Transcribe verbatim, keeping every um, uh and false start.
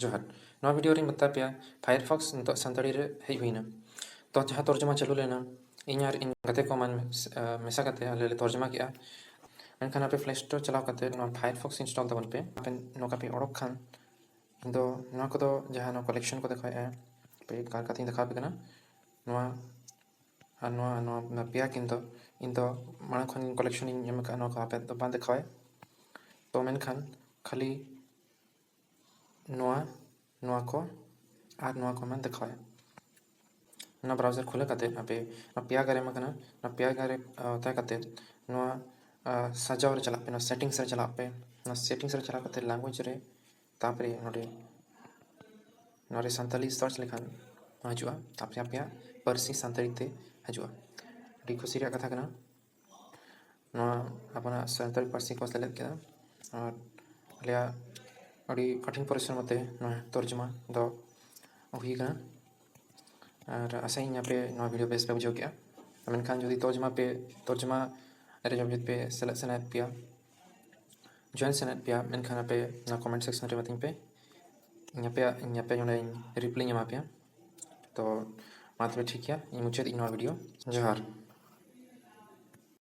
ᱡᱚᱦᱟᱨ᱾ ᱱᱚᱣᱟ video ᱨᱮᱧ ᱢᱮᱛᱟ ᱯᱮᱭᱟ Firefox ᱱᱤᱛᱚᱜ ᱥᱟᱱᱛᱟᱲᱤ ᱨᱮ ᱦᱮᱡ ᱦᱩᱭᱱᱟ᱾ ᱛᱚ ᱡᱟᱦᱟᱸ ᱛᱚᱨᱡᱚᱢᱟ ᱪᱟᱹᱞᱩ ᱞᱮᱱᱟ, ᱤᱧ ᱟᱨ ᱤᱧ ᱜᱟᱛᱮ ᱠᱚ ᱢᱟᱱ ᱢᱮᱥᱟ ᱠᱟᱛᱮ ᱟᱞᱮ ᱞᱮ ᱛᱚᱨᱡᱚᱢᱟ ᱠᱮᱜᱼᱟ᱾ ᱢᱮᱱᱠᱷᱟᱱ ᱟᱯᱮ Play Store ᱪᱟᱞᱟᱣ ᱠᱟᱛᱮ ᱱᱚᱣᱟ Firefox install ᱛᱟᱵᱚᱱ ᱯᱮ᱾ ᱟᱯᱮ ᱱᱚᱝᱠᱟ ᱯᱮ ᱚᱰᱚᱠ ᱠᱷᱟᱱ, ᱤᱧ ᱫᱚ ᱱᱚᱣᱟ ᱠᱚᱫᱚ ᱡᱟᱦᱟᱸ ᱱᱚᱣᱟ collection ᱠᱚ ᱫᱮᱠᱷᱟᱣᱮᱫᱼᱟ, ᱯᱮ ᱠᱟᱨ ᱠᱟᱛᱮᱧ ᱫᱮᱠᱷᱟᱣ ᱟᱯᱮ ᱠᱟᱱᱟ᱾ ᱱᱚᱣᱟ ᱟᱨ ᱱᱚᱣᱟ, ᱱᱚᱣᱟ ᱯᱮᱭᱟ ᱠᱤᱱ ᱫᱚ ᱤᱧ ᱫᱚ ᱢᱟᱲᱟᱝ ᱠᱷᱚᱱ collection ᱤᱧ ᱮᱢ ᱟᱠᱟᱫᱼᱟ, ᱱᱚᱣᱟ ᱠᱚ ᱟᱯᱮ ᱫᱚ ᱵᱟᱝ ᱫᱮᱠᱷᱟᱣᱟᱭ᱾ ᱛᱚ ᱢᱮᱱᱠᱷᱟᱱ ᱠᱷᱟᱹᱞᱤ ᱱᱚᱣᱟ, ᱱᱚᱣᱟ ᱠᱚ ᱟᱨ ᱱᱚᱣᱟ ᱠᱚ ᱢᱮᱱ ᱫᱮᱠᱷᱟᱣᱟᱭ᱾ ᱱᱚᱣᱟ browser ᱠᱷᱩᱞᱟᱹ ᱠᱟᱛᱮ ᱟᱯᱮ ᱱᱚᱣᱟ ᱯᱮᱭᱟ ᱜᱟᱨᱮ ᱮᱢ ᱟᱠᱟᱱᱟ, ᱱᱚᱣᱟ ᱯᱮᱭᱟ ᱜᱟᱨᱮ, ᱟᱸ, ᱛᱟᱦᱮᱸ ᱠᱟᱛᱮ ᱱᱚᱣᱟ, ᱟᱸ, ᱥᱟᱡᱟᱣ ᱨᱮ ᱪᱟᱞᱟᱜ ᱯᱮ, ᱱᱚᱣᱟ settings ᱨᱮ ᱪᱟᱞᱟᱜ ᱯᱮ᱾ ᱱᱚᱣᱟ settings ᱨᱮ ᱪᱟᱞᱟᱣ ᱠᱟᱛᱮ language ᱨᱮ, ᱛᱟᱨᱯᱚᱨᱮ ᱱᱚᱰᱮ, ᱱᱚᱣᱟ ᱨᱮ ᱥᱟᱱᱛᱟᱲᱤ search ᱞᱮᱠᱷᱟᱱ ᱦᱤᱡᱩᱜᱼᱟ, ᱛᱟᱨᱯᱚᱨᱮ ᱟᱯᱮᱭᱟᱜ ᱯᱟᱹᱨᱥᱤ ᱥᱟᱱᱛᱟᱲᱤ ᱛᱮ ᱦᱤᱡᱩᱜᱼᱟ᱾ ᱟᱹᱰᱤ ᱠᱷᱩᱥᱤ ᱨᱮᱭᱟᱜ ᱠᱟᱛᱷᱟ ᱠᱟᱱᱟ᱾ ᱱᱚᱣᱟ ᱟᱵᱚᱱᱟᱜ ᱥᱟᱱᱛᱟᱲᱤ ᱯᱟᱹᱨᱥᱤ ᱠᱚ ᱥᱮᱞᱮᱫ ᱠᱮᱫᱟ ᱟᱨ ᱟᱞᱮᱭᱟᱜ ᱟᱹᱰᱤ ᱠᱚᱴᱷᱤᱱ ᱯᱚᱨᱤᱥᱨᱚᱢ ᱛᱮ ᱱᱚᱣᱟ ᱛᱚᱨᱡᱚᱢᱟ ᱫᱚ ᱦᱩᱭ ᱠᱟᱱᱟ᱾ ᱟᱨ ᱟᱥᱟᱭᱟᱹᱧ ᱟᱯᱮ ᱱᱚᱣᱟ video ᱵᱮᱥ ᱯᱮ ᱵᱩᱡᱷᱟᱹᱣ ᱠᱮᱜᱼᱟ᱾ ᱢᱮᱱᱠᱷᱟᱱ ᱡᱩᱫᱤ ᱛᱚᱨᱡᱚᱢᱟ ᱯᱮ, ᱛᱚᱨᱡᱚᱢᱟ ᱨᱮ ᱡᱩᱫᱤ ᱯᱮ ᱥᱮᱞᱮᱫ ᱥᱟᱱᱟᱭᱮᱫ ᱯᱮᱭᱟ, join ᱥᱟᱱᱟᱭᱮᱫ ᱯᱮᱭᱟ, ᱢᱮᱱᱠᱷᱟᱱ ᱟᱯᱮ ᱱᱚᱣᱟ comment section ᱨᱮ ᱢᱤᱛᱟᱹᱧ ᱯᱮ, ᱤᱧ ᱟᱯᱮᱭᱟᱜ, ᱤᱧ ᱟᱯᱮ ᱱᱚᱰᱮᱧ reply ᱤᱧ ᱮᱢᱟ ᱯᱮᱭᱟ᱾ ᱛᱚ ᱢᱟ ᱛᱚᱵᱮ ᱴᱷᱤᱠ ᱜᱮᱭᱟ, ᱤᱧ ᱢᱩᱪᱟᱹᱫ ᱤᱧ ᱱᱚᱣᱟ video᱾ ᱡᱚᱦᱟᱨ᱾